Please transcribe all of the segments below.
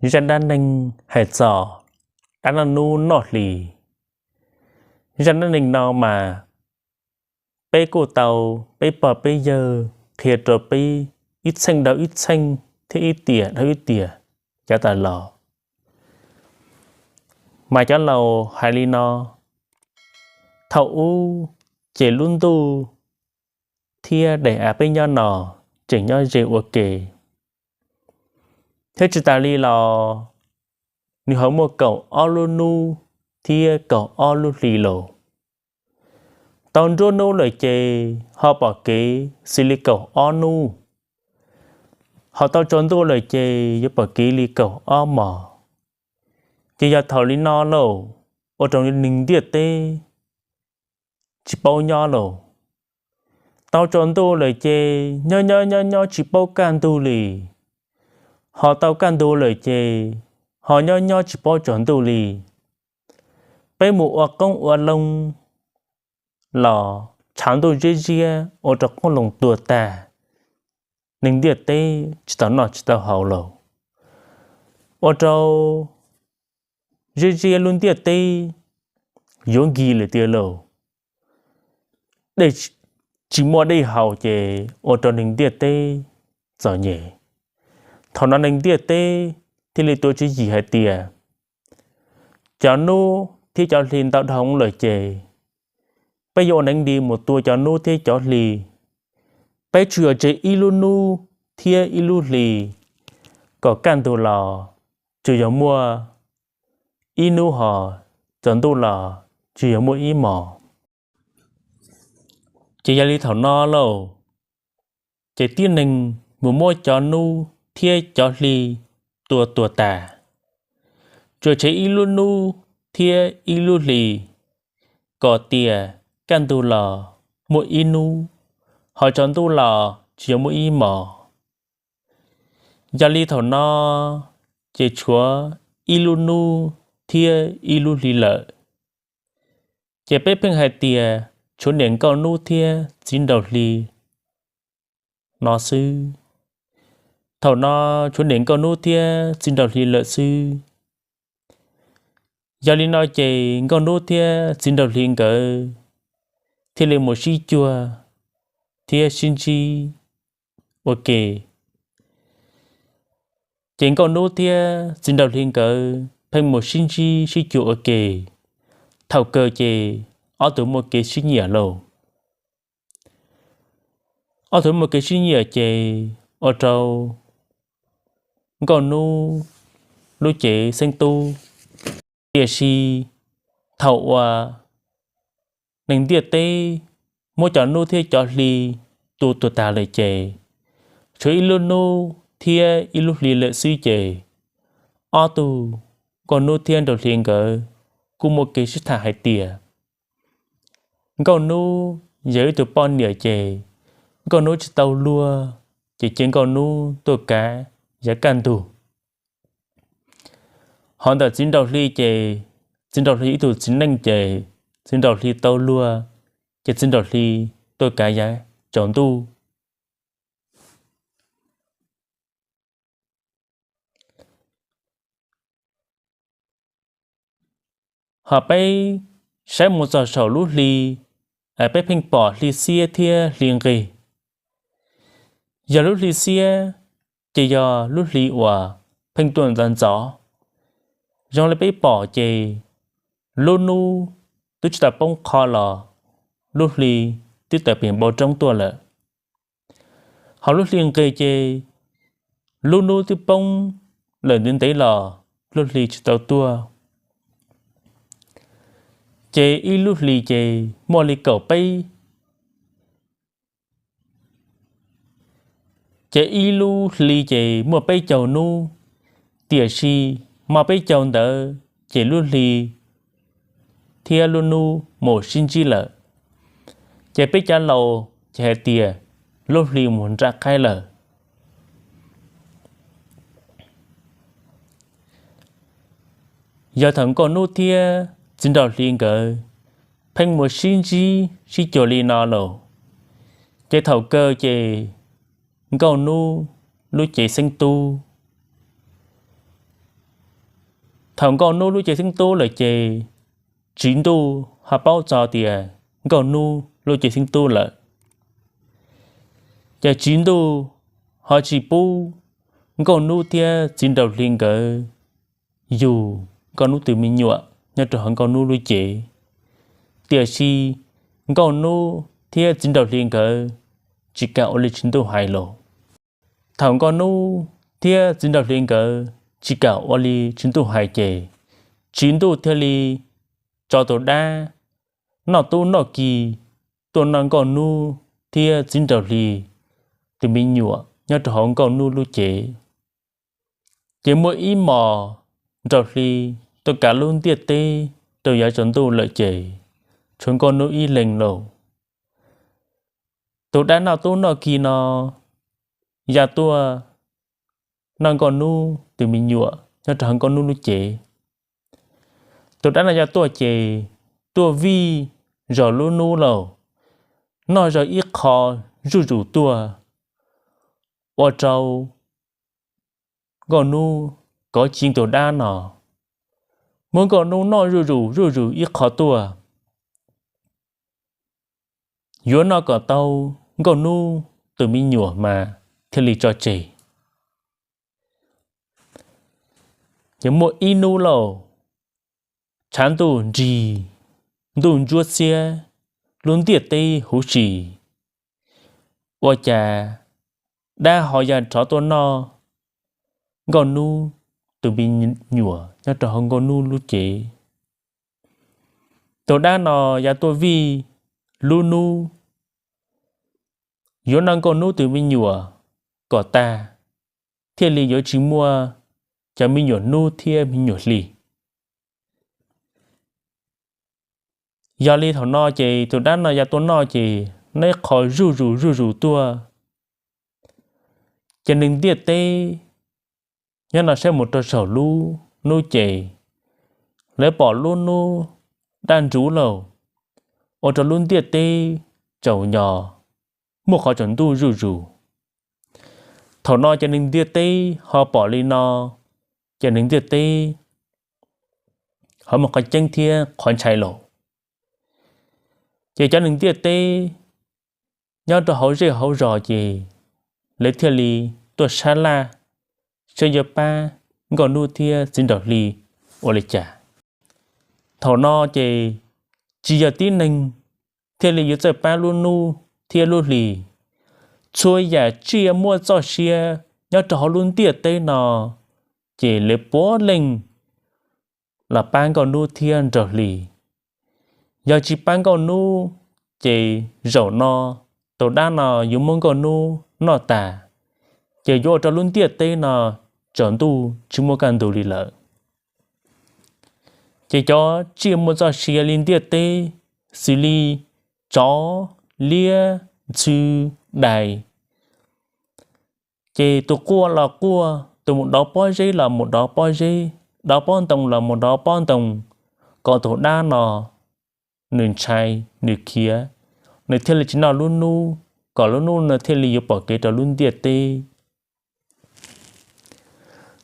Zaj dab neeg hais txog dab noj hnub noj hli. Zaj dab neeg no mas peb kuj tau peb pog peb yawg qhia rau peb ib txheej dhau ib txheej thiab ib tiam dhau ib tiam cov tas los. Mas cov laus hais li no: Thaum ub ces lub ntuj thiab daim av peb nyob no tseem nyob ze ua ke, thiab tsis tas li los nws ho muaj kaum ob lub hnub thiab kaum ob lub hli los. Tau nruab hnub lawm ces ho pom kev xws li kaum ob hnub, ho tau tsaus ntuj lawm ces yuav pom kev li kaum ob hmos. Ces yog thaum li no lauj, ua rau neeg ntiaj teb tsis paub nyob lauj. Tau tsaus ntuj lawm ces nyob nyob nyob nyob tsis paub kaj ntug li, ho tau kaj ntug lawm ces ho nyob nyob tsis paub tsaus ntuj li. Peb mus ua qoob ua loo los tshav ntuj ziab ziab ua rau qoob loo tuag tag, neeg ntiaj teb tsis tau noj tsis tau haus lauj. Ua rau ziab ziab lub ntiaj teb yuav nkig lawm tiag lauj. Dej tsis muaj dej haus ces ua rau neeg ntiaj teb txom nyem. Thaum no neeg ntiaj teb thiaj li tuav tswv yim hais tias cov hnub thiab cov hli ntau dhau lawm ces peb yuav ua neev li mus tua cov hnub thiab cov hli. Peb tsuas yog tseg ib lub hnub thiab ib lub hli, kom kaj ntug los tsuas yog muaj ib hnub, ho tsaus ntuj los tsuas yog muaj ib hmos. Ces yog li thaum no lauj, ces tib neeg mus muab cov hnub thiab cov hli tua tuag tas, tsuas tseg ib lub hnub thiab ib lub hli, kom tias kaj ntug los muaj ib hnub, ho tsaus ntuj los tsuas yog muaj ib hmos. Yog li thaum no ces tshuav ib lub hnub thiab ib lub hli lawm. Ces peb pheej hais tias tshuav niam nkauj hnub thiab txiv nraug hli no xwb. Thaum no tshuav niam nkauj hnub thiab txiv nraug hli lawm xwb. Yog li no ces nkauj hnub thiab txiv nraug hli nkawd thiaj li mus sib cuag thiab sib ntsib ua ke. Ces nkauj hnub thiab txiv nraug hli nkawd pheej mus sib ntsib sib cuag ua ke. Thaum kawg ces ob tug muaj kev sib nyiam lauj. Ob tug muaj kev sib nyiam ces ua rau nkauj hnub lub cev xeeb tub. Tiam sis thaum uas neeg ntiaj teb muab cov hnub thiab cov hli tua tuag tas lawm ces tshuav ib lub hnub thiab ib lub hli lawm xwb ces ob tug nkauj hnub thiab nraug hli nkawd kuj muaj kev sib tham hais tias nkauj hnub yog ib tug poj niam ces nkauj hnub tsis tau luag, ces cia nkauj hnub tuaj kav yav kaj ntug. Ho ntawm txiv nraug hli ces txiv nraug hli ib tug txiv neej ces txiv nraug hli tau luag, ces txiv nraug hli tuaj kav yav tsaus ntuj. Ho peb saib mus txog saum lub hli, peb pheej pom hli xiab thiab hli nqig. Yog lub hli xiab ces yog lub hli uas pheej tuaj ntxov ntxov. Zoo li peb pom ces lub hnub twb tsis tau poob qho los lub hli twb tawm pem npoo roob tuaj lawm. Ho lub hli nqig ces lub hnub twb poob lawm ntev ntev los lub hli tsis tau tuaj. Ces ib lub hli ces muaj li kaum peb, ces ib lub hli ces muaj peb caug hnub, tiam sis hmo peb caug ntawd ces lub hli thiab lub hnub mus sib ntsib lawm. Ces peb cov laus ces hais tias lub hli mus nram qab lawm. Yog thaum nkauj hnub thiab txiv nraug hli nkawd pheej mus sib ntsib sib cuag li no lawm, ces thaum kawg ces nkauj hnub lub cev xeeb tub Thaum Nkauj Hnub lub cev xeeb tub lawm ces Txiv Ntuj ho paub txog tias Nkauj Hnub lub cev xeeb tub lawm. Ces Txiv Ntuj ho tsis pub Nkauj Hnub thiab Txiv Nraug Hli nkawd yug Nkauj Hnub tus me nyuam nyob rau hauv Nkauj Hnub lub cev. Tiam sis Nkauj Hnub thiab Txiv Nraug Hli nkawd tsis kam ua li Txiv Ntuj hais los. Thaum Nkauj Hnub thiab Txiv Nraug Hli nkawd tsis kam ua li Txiv Ntuj hais ces Txiv Ntuj thiaj li tso tus dab noj tub noj ki tuaj noj Nkauj Hnub thiab Txiv Nraug Hli tus me nyuam nyob rau hauv Nkauj Hnub lub cev. Ces muaj ib hmos Nraug Hli tuaj kav lub ntiaj teb rau yav tsaus ntuj lawm ces tshuav Nkauj Hnub ib leeg lauj. Tus dab noj tub noj ki no ya tuaj noj Nkauj Hnub tus me nyuam nyob rau hauv Nkauj Hnub lub cev. Tus dab no ya tuaj ces tuaj vij zog lub hnub lauj, noj zog ib qho zuj zus tuaj, ua rau Nkauj Hnub kov ci tus dab no, muab Nkauj Hnub noj zuj zus zuj zus ib qho tuaj. Yuav noj kom tau Nkauj Hnub tus me nyuam mas thiaj li tso tseg. Ces muaj ib hnub lauj, tshav ntuj nrig, ntuj ntsuab xiab, lub ntiaj teb huv si, ua cas dab ho ya rov tuaj noj Nkauj Hnub tus me nyuam nyob rau hauv Nkauj Hnub lub cev. Tus dab no ya tuaj vij lub hnub, yuav noj Nkauj Hnub tus me nyuam kom tag, thiaj li yuav tsis muaj cov me nyuam hnub thiab me nyuam hli. Yog li thaum no ces tus dab no ya tuaj noj ces noj ib qho zuj zus zuj zus tuaj, ces neeg ntiaj teb nyob no saib mus rau saum lub hnub ces lawv pom lub hnub daj nruv lauj, ua rau lub ntiaj teb tsaus nyo, muaj qhov tsaus ntuj zuj zus. Thaum no ces neeg ntiaj teb ho pom li no, ces neeg ntiaj teb ho muaj qhov ceeb thiab qhov ntshai lauj. Ces cov neeg ntiaj teb nyob rau hauv zej hauv zos ces lawv thiaj li tuaj sab laj saib yuav pab Nkauj Hnub thiab Txiv Nraug Hli ua li cas. Thaum no ces tsis yog tib neeg thiaj li yuav txawj pab lub hnub thiab lub hli. Txhua yam tsiaj muaj txoj sia nyob rau hauv lub ntiaj teb no ces lawv puav leej los pab Nkauj Hnub thiab Nraug Hli. Yog tsis pab Nkauj Hnub ces zaum no tus dab no yuav muab Nkauj Hnub noj tas, ces yuav ua rau lub ntiaj teb no tsaus ntuj tsis muaj kaj ntug li lawm. Ces cov tsiaj muaj txoj sia li ntiaj teb, xws li tsov, liab, ntxhw, dais, ces tus quaj los quaj, tus mus dov pob zeb los mus dov pob zeb, dov pob ntoo los mus dov pob ntoo, kom tus dab no nws ntshai, nws khiav, nws thiaj li tsis noj lub hnub, kom lub hnub no thiaj li yuav pom kev rau lub ntiaj teb.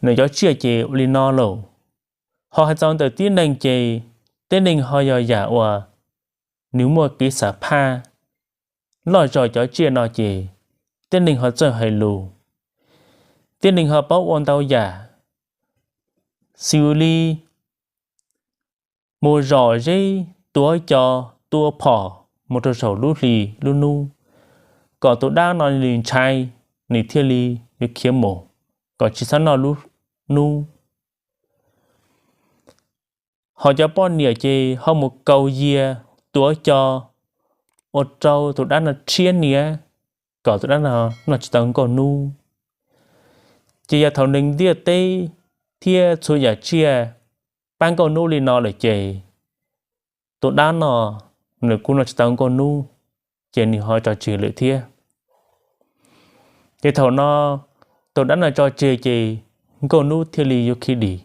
Nws cov tsiaj ces ua li no lauj. Ho hais txog ntawm tib neeg ces tib neeg ho yog yam uas nws muaj kev xam phaj loj zog cov tsiaj no ces tib neeg ho txawj hais lus, tib neeg ho paub ua ntau yam, xws li mus zom zeb, tua cos, tua phom mus rau saum lub hli lub hnub, kom tus dab no nws ntshai, nws thiaj li yuav khiav mus, kom tsis txhob noj lub hnub. Ho cov poj niam ces ho mus kaus yias, tua cos, ua rau tus dab no rhiab niam, kom tus dab no noj tsis tau Nkauj Hnub. Ces yog thaum neeg ntiaj teb thiab txhua yam tsiaj pab Nkauj Hnub li no lawm ces tus dab no nws kuj noj tsis tau Nkauj Hnub, ces nws ho tso tseg lawm thiab. Ces thaum no tus dab no tso tseg ces Nkauj Hnub thiaj li yuav khiav dim.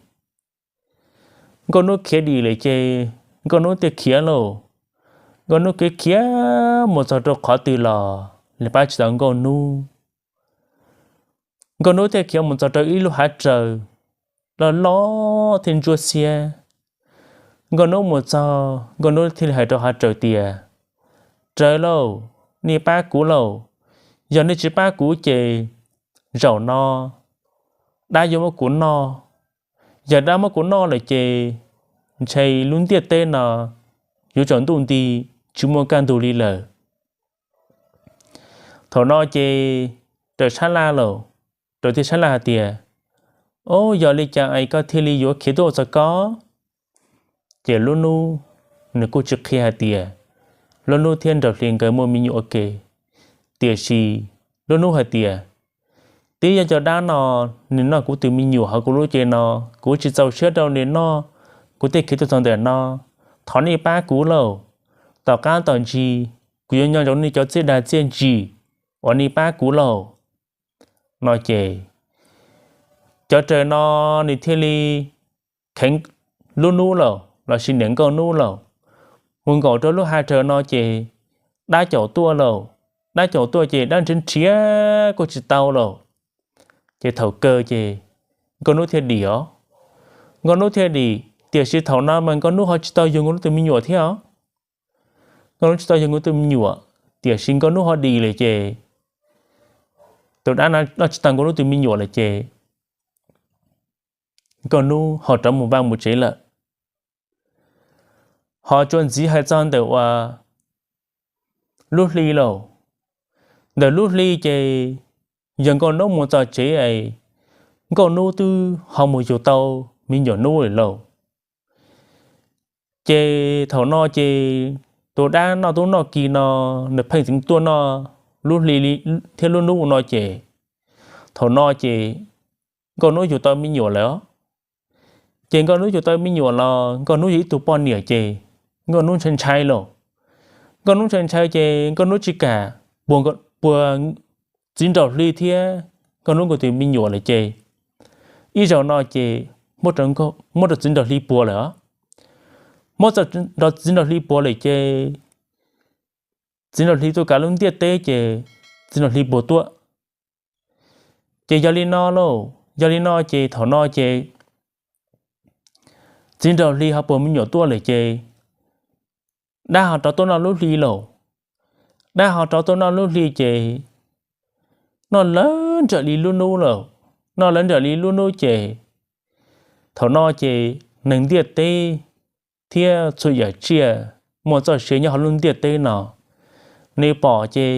Nkauj Hnub khiav dim lawm ces Nkauj Hnub thiaj khiav lauj. Nkauj Hnub khiav khiav mus txog rau qhov twg los li pab tsis tau Nkauj Hnub. Nkauj Hnub thiaj khiav mus txog rau ib lub hav raws, loj loj thiab ntsuab xiab. Nkauj Hnub mus txog, Nkauj Hnub thiaj li hais rau hav raws tias, Raws lauj, nej pab kuv lauj, yog nej tsis pab kuv ces zaum no dab yuav muab kuv noj. Yog dab muab kuv noj lawm ces ntshe lub ntiaj teb no yuav tsaus ntuj nti, tsis muaj kaj ntug li lawm. Thaum no ces raws sab laj lawm, raws thiaj sab laj hais tias, Ob, yog li cas es koj thiaj li yuav khiav tuaj ua txog koj? Ces Lub Hnub nws kuj tsis qhia hais tias Lub Hnub thiab Nraug Hli nkawd muaj me nyuam ua ke, tiam sis Lub Hnub hais tias, Twb yog cov dab no nws noj kuv tus me nyuam hauv kuv lub cev no, kuv tsis txaus siab rau nws noj, kuv thiaj khiav tuaj txog ntawm no. Thov nej pab kuv lauj, tom qab tom ntsis kuv yuav nco ntsoov nej cov txiaj dag txiaj ntsim uas nej pab kuv lauj. No ces cov raws no nws thiaj li kheev Lub Hnub lawm lossis niam Nkauj Hnub lawm, mus nkaum rau lub hav raws no ces dab caum tuaj lawm. Dab caum tuaj ces dab nrhiav nrhiav kuj tsis tau lawm. Ces thaum kawg ces Nkauj Hnub thiaj dim os. Nkauj Hnub thiaj dim, tiam sis thaum no mas Nkauj Hnub ho tsis tau yug Nkauj Hnub tus me nyuam thiab os. Nkauj Hnub tsis tau yug Nkauj Hnub tus me nyuam, tiam sis Nkauj Hnub ho dim lawm ces tus dab no noj tsis tau Nkauj Hnub tus me nyuam lawm ces Nkauj Hnub ho rov mus vaj mus tsev lawm. Ho tsuas ntxiv hais txog ntawm uas lub hli lawm. Ntawm lub hli ces yog Nkauj Hnub mus txog tsev es Nkauj Hnub twb ho mus yug tau me nyuam hnub lawm lauj. Ces thaum no ces tus dab noj tub noj ki no nws pheej txeev tuaj noj lub hli thiab lub hnub no ces thaum no ces Nkauj Hnub yug tau me nyuam lawm. Ces Nkauj Hnub yug tau me nyuam los Nkauj Hnub yog ib tug poj niam ces Nkauj Hnub ntshai ntshai lawm. Nkauj Hnub ntshai ntshai ces Nkauj Hnub tsis kam puag Txiv Nraug Hli thiab Nkauj Hnub nkawd tus me nyuam lawm ces ib zaug no ces muab rau Txiv Nraug Hli puag lawm. Muab rau Txiv Nraug Hli puag lawm ces Txiv Nraug Hli tuaj kav lub ntiaj teb ces Txiv Nraug Hli puag tuaj. Ces yog li no lauj, yog li no ces thaum no ces Txiv Nraug Hli ho puag me nyuam tuaj lawm ces dab ho rov tuaj noj lub hli lawm. Dab ho rov tuaj noj lub hli ces noj lawv nraim li lub hnub lawm. Noj lawv nraim li lub hnub ces thaum no ces neeg ntiaj teb thiab txhua yam tsiaj muaj txoj sia nyob hauv lub ntiaj teb no, nws pom ces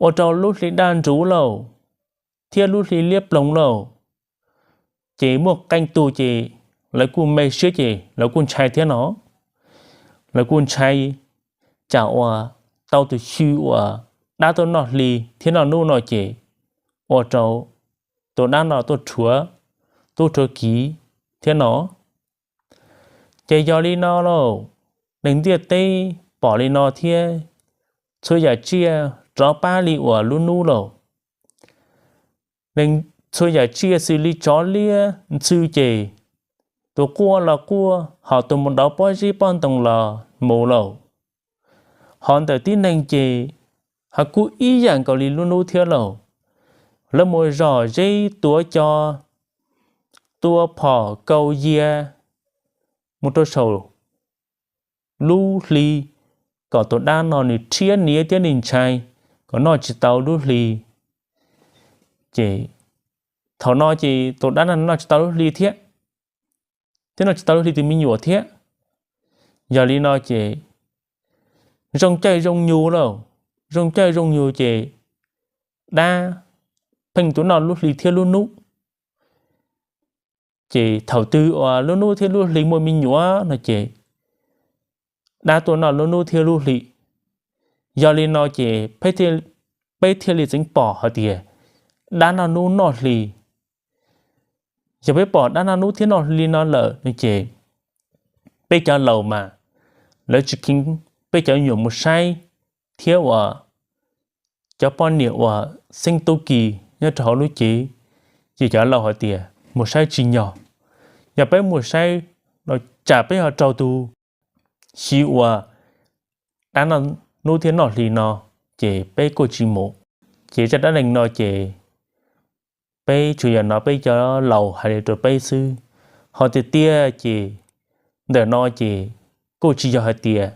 ua rau lub hli daj nruv lawm thiab lub hli liab ploog lawm. Ces muaj qee tus ces lawv kuj me siab ces lawv kuj ntshai thiab no. Lawv kuj ntshai tsam uas tau tus xyw uas dab tuaj noj hli thiab noj hnub no ces ua rau tus dab no tuaj rhuav tub rhuav kiv thiab no. Ces yog li no lauj, neeg ntiaj teb pom li no thiab txhua yam tsiaj rov pab li uas lub hnub lawm. Txhua yam tsiaj xws li tsov liab ntxhw ces tus quaj los quaj, ho tus mus dov pob zeb pob ntoo los mus lawm. Ho ntawm tib neeg ces ho kuj ib yam nkaus li lub hnub thiab lawm. Lawv mus zom zeb tuav cos, tua phom kaus yias mus rau saum lub hli kom tus dab no nws rhiab niab thiab nws ntshai kom noj tsis tau lub hli. Ces thaum no ces tus dab no noj tsis tau lub hli thiab, thiab noj tsis tau lub hli tus me nyuam thiab. Yog li no ces zoo caij zoo nyoog lawm, zoo caij zoo nyoog ces dab pheej tuaj noj lub hli thiab lub hnub. Ces thaum twg uas lub hnub thiab lub hli muaj me nyuam no ces dab tuaj noj lub hnub thiab lub hli. Yog li no ces peb thiaj li txeev pom hais tias dab noj hnub noj hli. Yog peb pom dab noj hnub thiab noj hli no lawm no ces peb cov laus mas lawv tsis kheev peb cov me nyuam mus saib thiab uas cov poj niam uas xeeb tub ki nyob rau hauv lub cev, ces cov laus hais tias mus saib tsis nyog. Yog peb mus saib no tsam peb ho raug tus xyw uas dab noj hnub thiab noj hli no, ces peb kuj tsis mus. Ces zaj dab neeg no ces Peb tsuas yog hnov peb cov laus hais li rau peb xwb. Ho tiag tiag ces ntawm no ces kuj tsis yog hais tias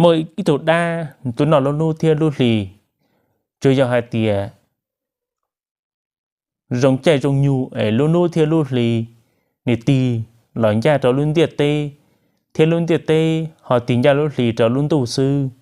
muaj ib tug dab twb noj lub hnub thiab lub hli, tsuas yog hais tias zoo caij zoo nyoog es lub hnub thiab lub hli nws tig los ncaj rau lub ntiaj teb, thiab lub ntiaj teb ho tig ncaj lub hli rau lub ntuj xwb.